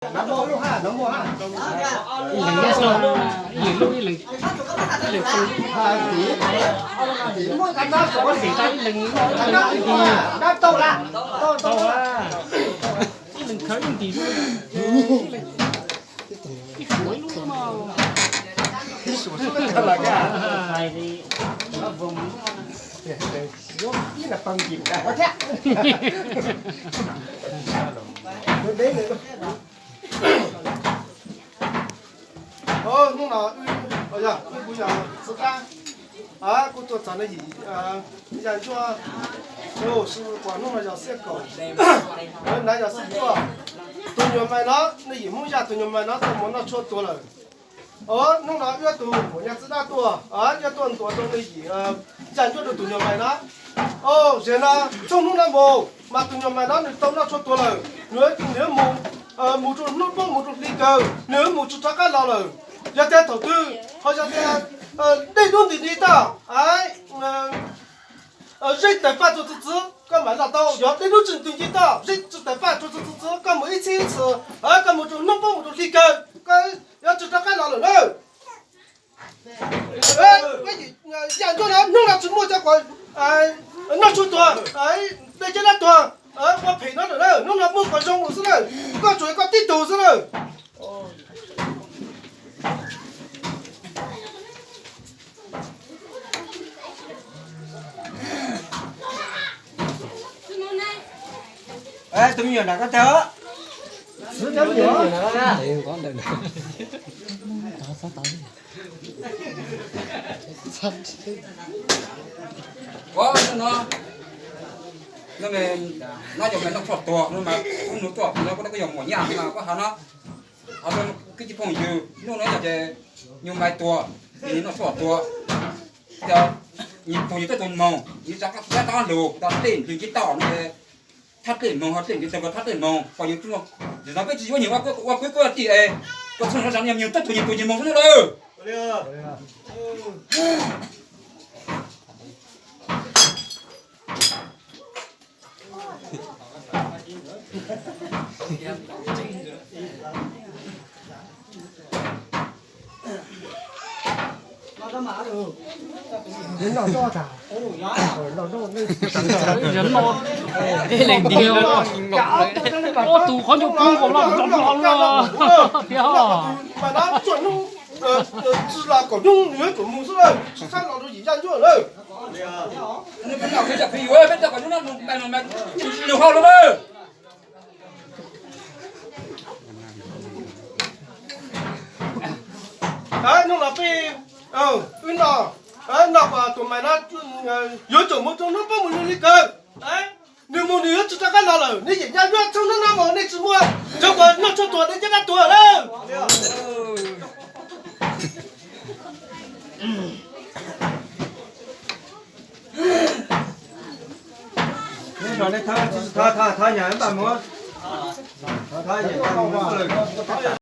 Ib leeg nyob sab no, ib leeg lub ib leeg, ib leeg, ib leeg, ib leeg, ib leeg khawb ib ntim, ib leeg, ib suav ib lub no. Hnub no wb, yog wb kuv yog Xib Qab, kuv tuaj txog nej yim Yaj Ncuab, ua si pom hnub no yog xiab kaum, nav yog xiab cuaj. Tus nyuag mais no, nej yim Hmoob Yaj tus nyuag mais no tau mus noj tshuaj tuag lawm. Hnub no wb tus muam Nyaj Txwj Dab tuaj, wb tuaj ntuas rau nej yim Yaj Ncuab rau tus nyuag mais no. Zaum no, txog hnub no mus mas tus nyuag mais no nws tau noj tshuaj tuag lawm, nws, nws mus, mus rau hnub poob mus rau hli kawg, nws mus tsis rov qab los lawm. Yog tias thaum twg ho yog tias dej dub nti ni toj, zej tais faj tsuas txwv txwv koj mam los tau, yog dej dub tsis nti ni toj, zej tais faj tsuas txwv txwv txwv koj mus ib txhiab ib txhis, koj mus rau hnub poob mus rau hli kawg, koj yuav tsis rov qab los lawm na. Yaj Ncuab no hnub no tsis muaj cov uas noj tshuaj tuag, dej caj dab tuag, ua phem no lawm na, hnub no muaj qhov zoo lawm xwb na, koj tsuas yog koj tib tug xwb na. Tus me nyuam nram koj tag. Ua no, no cov me noj tshuaj tuag no mas kuv nug tuaj no, kuv yog muam Nyaj mas kuv hais no, hais rau kwv tij phooj ywg, hnub no yog ces nyuag mais tuag, nws noj tshuaj tuag, nws tuag nws twb tuag moog, nws rov qab lug tau dlej nws nce toj no, thab dlej moog ho dlej nws tau thab dlej moog, pom yus txuj, yus no peb tsis yuav nws ua kwv ua tij es, koj txhob nrov zas nyuag twb tuag nws tuag nws moog xwb na lawm. Tus qhov ncauj kub nkaus no, thiab. Hnub no peb, wb no, no kom tus mais no yuav tsum mus rau hnub poob mus li kawg. Nws mus nws yuav tsis rov qab los lawm, nej yim Yaj Ncuab txheej hnub no mus nej tsis muaj cov uas noj tshuaj tuag nej caj dab tuag lawm.